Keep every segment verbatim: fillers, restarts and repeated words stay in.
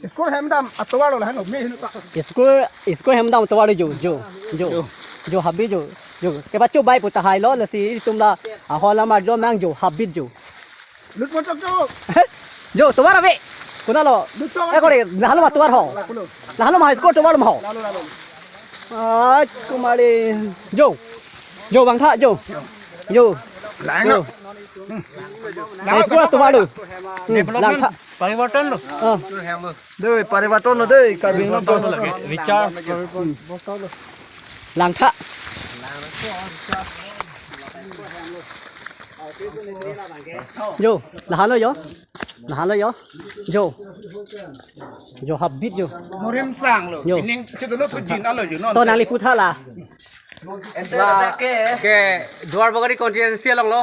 School hem dam atovar lo, lahenlo me hinu ta. School, school hem dam atovar jo, jo, jo. Jo. Jo, habit jo, jo. Kepachobei pu tahai lo, lasi itum la ahol amar jo mang jo, habit jo. Lut mo chok jo. Jo, tovar ave. Konat lo? Lut chok. Eh, kore, lahenlo ma tovar ho. Lahenlo. Lahenlo ma high school tovar ma ho. Lahenlo, lahenlo. Ai, kumari. Jo. Jo, bang tha, jo. Jo. Lahenlo. Jo. High school tovar lo. Hmm, development, lang tha. Parivarton lo. Ah. Dei, parivarton lo dei, Karbi Anglong. Vichar. Lang tha. Jo, lahenlo jo. Lahenlo jo. Jo. Jo, habit jo. Morim sang lo. Jo. Ining chudu lo pujin alo jo non. To nangli pu tha la. La ke Duar Bagori constituency along lo.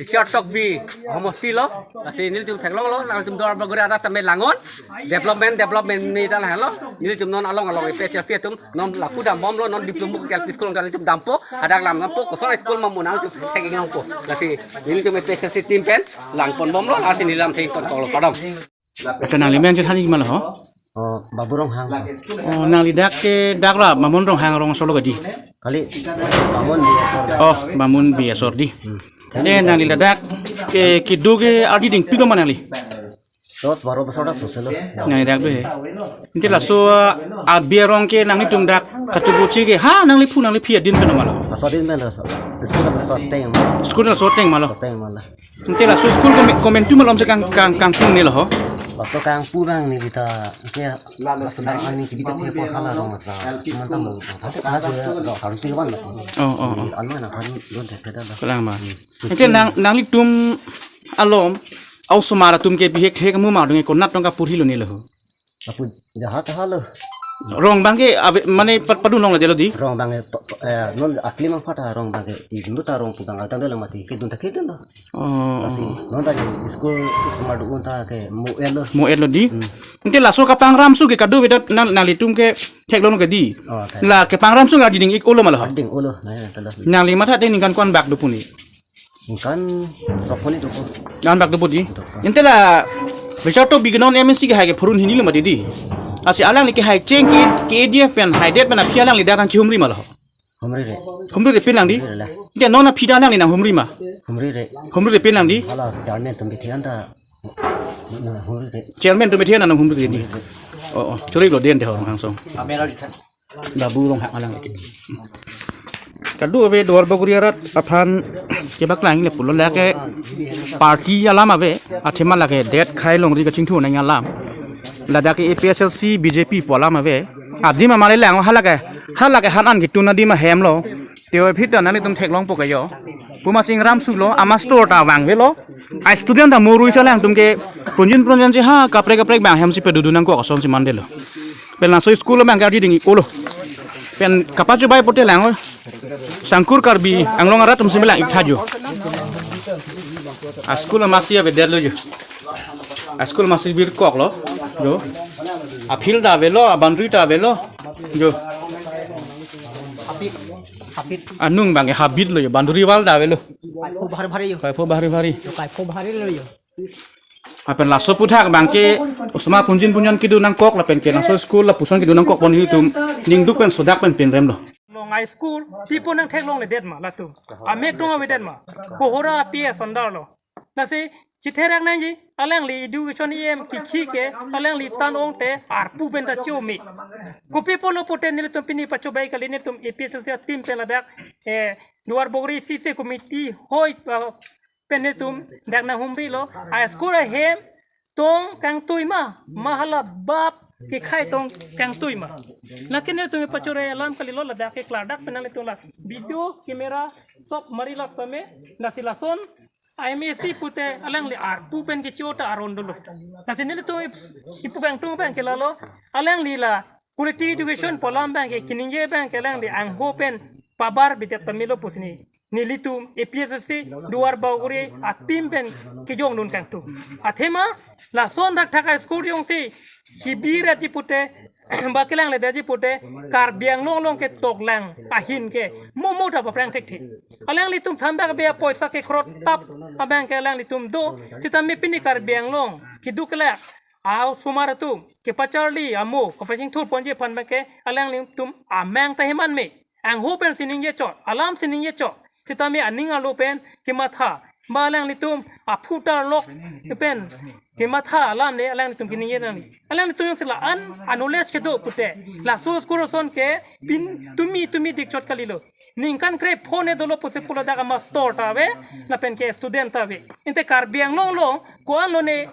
Richard Tokbi homosti lo. Lasi nelitum theklong lo, nangtum Duar Bagori arat tame langnon. Development, development ni ta lahenlo. Nelitum non along along A P H L C atum non lapu dam bomlo, non diploma ke L P school nelitum dampo, adak lam dampo, koson school ma mo nangtum thek-ik nangpo. Lasi nelitum A P H L C team pen langpon bomlo, lasi neli lam thek-ik pon kok lo, padam. Acha, nangli men chethan-ik ma lo ho? Oh, Babu Ronghang. Oh, nangli dak ke dak la Bamun Ronghang arong aso lo kedi? Kali, Bamun Bey asor. Oh, Bamun Bey asor di. Hmm. Ante nangli ladak ke kedo ke ardi dingpik lo ma nangli? Dos baro bosor dak sose lo. Nangli dak do he. Ante laso, ah, Bey arong ke nanglitum dak kachubuchi ke, ha, nangli phu nangli phi adin pen ma lo? Laso adin pen laso. School laso ateng ma lo. School laso ateng ma lo. Ateng ma lo. Ante laso school komen-, komentu malom si kang, kang, kangpu ne lo ho? Laso kangpu abang neli ta, ante laso abang neli kebit ta thepo hala rong asa. Manta mo. Ante kala jo, rong karu si kapan lo. Oh, oh, oh. Anu na kan don thek thek lo. Kalang ma. Hmm. Ante nang, nanglitum alom, a-osomar atum ke bihek thek mu ma dong e konat tong kapurhi lo ne lo ho? Apu jahat halo. Rong abang ke ave, mane pat padun long la jalo di? Rong abang ke to, to, eh, non akli mang phata rong abang ke, i dun ta rong pu abang altang dela mati, kedun ta kedun lo. Oh. Lasi, non ta je school osomar do-un ta ke mo-et lo. Mo-et lo di? Hmm. Ante laso kapangram su ke kadokave ta nang, nanglitum ke theklong kedi. Oh, thek. La kapangram su ngardi ding-ik olo ma lo ho? Ding olo, na ya, telo. Nangli matha te ningkan ko-an bak do pu ne? Ningkan sokoni tupo. An bak do pu di? Tupo. Ante la Richard Tokbi ke non M A C ke hai ke phurun hini lo mati di. Lasi alangli ke hai cheng ke, ke A D F pen, hai det pen aphi alangli dak nangchihumri ma lo ho? Humri re. Humri re pin lang di? Humri re la. Ante non aphi dak alangli nanghumri ma? Humri re. Humri re pin lang di? Hala chairman atum kethe an ta. Na, humri re. Chairman atum kethe an nanghumri re di. Humri re. Oh, oh. Chori lo den de ho angsong. Amera di tha. Babu Ronghang alang lake. Kadokave Duar Bagori arat aphan kebaklang le pulo, lake party alam ave, athema lake det khei longri kachingthunang alam. Ladak ke A P H L C B J P pu alam ave. Adim amare lang halake, halake han an ketun adim ahem lo. Teo phit ta nanglitum theklongpo ke jo. Pu ma si ingram su lo, amastor ta vangve lo. A-student ta mo rui sa alangtum ke pronjin pronjin si ha kaprek kaprek abang hem si pedodun nangkok ason si mande lo. Pen laso school abang ke ardi ding-ik olo. Pen kapachobei pote lang o. Sangkur Karbi Anglong arat atum si lang-ik tha jo. A-school amasi avedet lo jo. A-school amasi birkok lo jo. A-field ta avelo, a-boundary ta avelo jo. Habit, habit. Anung abang ke habit lo jo. Boundary wall ta avelo. Kaipho bhari bhari jo. Kaipho bhari bhari. Kaipho bhari lo jo. Lapen laso aputhak abang ke osomar punjin punjan kedun nangkok lapen ke laso school lapuson kedun nangkok pon itum ningduk pen sodak pen pinrem lo. Long a-school, pipo nangtheklongledet ma latum? Amek tong avedet ma? Kohora api asondar lo. Lasi chitherak nangji, alangli education E M kithi ke, alangli tan ong te, arpu pen ta cho mi. Kopi apotlo pote nelitum pini pachobei kali, nelitum A P H L C team pen ladak, eh, Duar Bagori C C committee hoi, ah, pen nelitum dak nanghumri lo, a-school ahem tong kangtui ma, ma hala bap kekhei tong kangtui ma. Lake nelitum pachore alam kali lo, ladak ke klardak pen nanglitum la video, camera, sob mari lak tame, lasi lason, M A C pute alangli arpu pen kecho ta aron dolo. Lasi nelitum ipu kangtung pen ke lalo, alangli la quality education pu alam abang ke, keningje abang ke alangli angho pen pabar bidet ta melo pusi nelitum A P H L C Duar Bagori a-team pen kejongdun kangtung. Athema lason thakthak a-school jongsi kebi ra ji pute, ba kelangledetji pute, Karbi Anglong along ketoklang ahin ke momo ta paprang thekthe. Alanglitum thambak be apoisa kekrot tap abang ke alanglitum do, sitame pini Karbi Anglong keduk kelak a-osomar atum kepacharli amo kapachingthur ponji aphan abangke alanglitum amang ta heman me. Angho pen si ningje chot, alam si ningje chot. Sitame aning arlo pen kematha, ba alanglitum aphu tarlok pen kematha alam le alanglitum keningje nangji. Alanglitum jongsi la-an a-knowledge kedo pute, laso school ason ke pin tumi tumi dik chot kalilo. Ningkan krepho ne dolo pusi pulo, dak amaster ta ave, lapen ke student ta ave. Ante Karbi Anglong along ko-an lone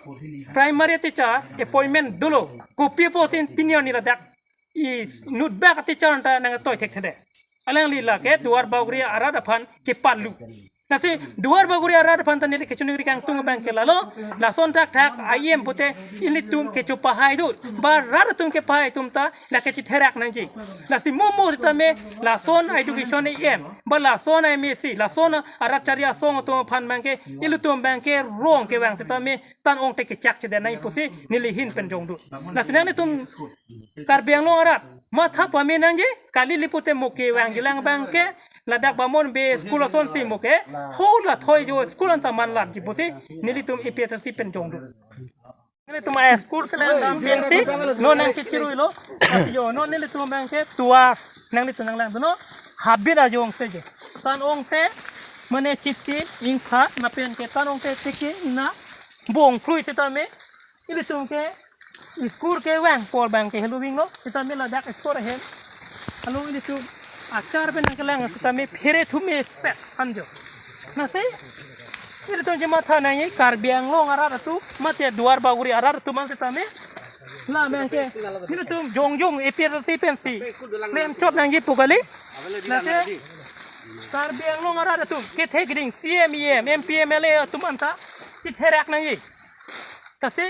primary teacher appointment dolo. Kopi apotsi pini arni ladak inut bak teacher ta nangtoi thekthedetde. Alangli lake Duar Bagori arat aphan kepalu. Lasi Duar Bagori arat aphan ta neli kachiningri kangtung abangke lalo, lason thakthak ahem pute ilitum kecho pahai do, ba rat atum kepahai atum ta lake chitherak nangji. Lasi momo sitame lason education ahem, ba lason MAC, lason arat chari asong atum aphan abangke, ilitum abangke rong kevang sitame Tan Ongte kechak chede nangji pusi neli ahin pen jongdun. Lasi nanglitum Karbi Anglong arat matha pame nangji, kali li pute mo kevangjilang abangke, ladak Bamonbe school asonsi mo ke ho la thoi jo school anta manlamji pusi nelitum APHLC pen jongdun. Nelitum a-school kelang dam pensi non nangchichiruilo. Yo, non nelitum abangke tovar nanglitum nanglangdunnon, habit ajongsi je. Tan Ongte mane chiti ingkha, lapen ke Tan Ongte chiki na bong krui sitame ilitum ke school kevang apor abangke helo vinglo, sitame ladak school ahem along ilitum achar pen nangkelang sitame phere thume set anjo. Lasi ilitum chematha nangji, Karbi Anglong arat atum mate Duar Bagori arat atum an sitame la abangke ilitum jongjong APHLC pensi klemchot nangji pu kali. Lasi Karbi Anglong arat atum kethe keding CEM, EM, MP, MLA atum anta chitherak nangji. Lasi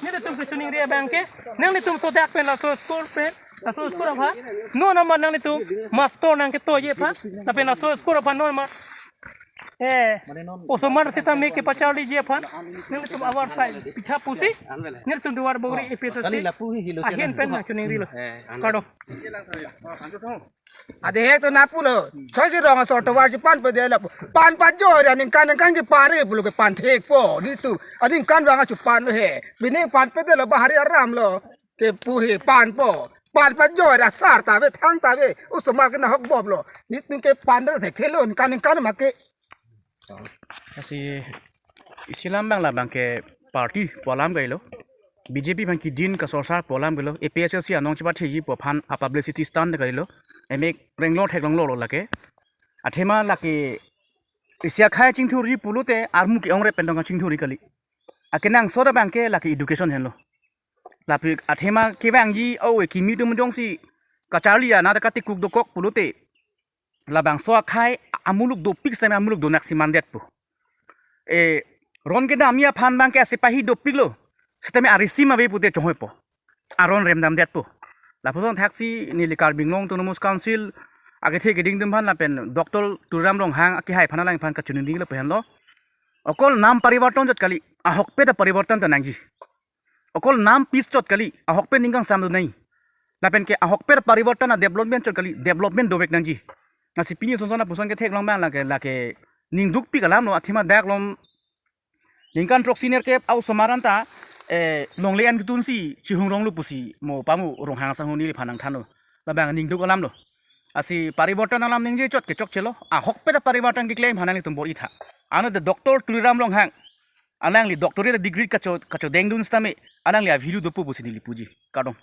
nelitum kachiningri abangke, nanglitum sodak pen laso school pen, laso school aphan non amat nanglitum master nangketoiji aphan, lapen laso school aphan non amat, eh, osomar sitame kepacharliji aphan nanglitum avarsai pitha pusi nelitum Duar Bagori APHLC ahin pen nangchiningrilo. Kardom. Adehek to napulo. Soi si rong asor tovar si panpedetlo pu. Pan pajoi ra ningkan ningkan kepare pulo ke pan thekpo. Nelitum aningkanvang achu panlo he. Pini panpedetlo, bahari aramlo. Kepu he panpo. Pan pajoi ra sar ta ave, thang ta ave. Osomar ke nahok boblo. Nelitum ke pan ra thekthelo, ningkan ningkan make. Lasi isi alam abang labang ke party pu alam kailo. BJP abang kedin kasorsar pu alam kailo. APHLC anong chepatheji pu aphan a-publicity stunt kailo. Emek renglong theklonglo lake. Athema lake isi akhei chingthurji pulote armu ke-ong rep pen tong kachingthurji kali. Akenangsot abang ke lake education henlo. Lapen athema kevangji, o, e kimi atum jongsi kacharli ana ta katikuk dokok pulote, labangso akhei amuluk dopik sitame amuluk donaksi mandetpo. E, ron kedamji aphan abang ke asepahi dopiklo. Sitame arisim ave pute chonghoipo. Aron remdamdetpo. Lapuson thaksi neli Karbi Anglong Autonomous Council akethe keding atum aphan lapen Doctor Tuliram Ronghang akehai aphan alang aphan kachiningri lapu henlo. Okol nam parivartan chot kali, ahokpet aparivartan ta nangji. Okol nam pis chot kali, ahokpet ning kangsam do nangji. Lapen ke ahokpet parivartan a-development chot kali, development dovek nangji. Lasi pini sonson apuson ketheklong abang lake, lake ningdukpik alamlo, athema dak lom ningkan throksi nerkep a-osomar anta, eh, longle an ketunsi chihung ronglo pusi mo pamu Ronghang asangho neliphan nangthanlo. Labang ningduk alamlo. Lasi parivartan alam ningje chot ke chokchelo. Ahokpet parivartan keklem aphan nanglitum bor-itha. Anode Doctor Tuliram Ronghang, alangli doctorate degree kacho, kachodengdun sitame alangli a-value dopo pusi neli puji. Kardom.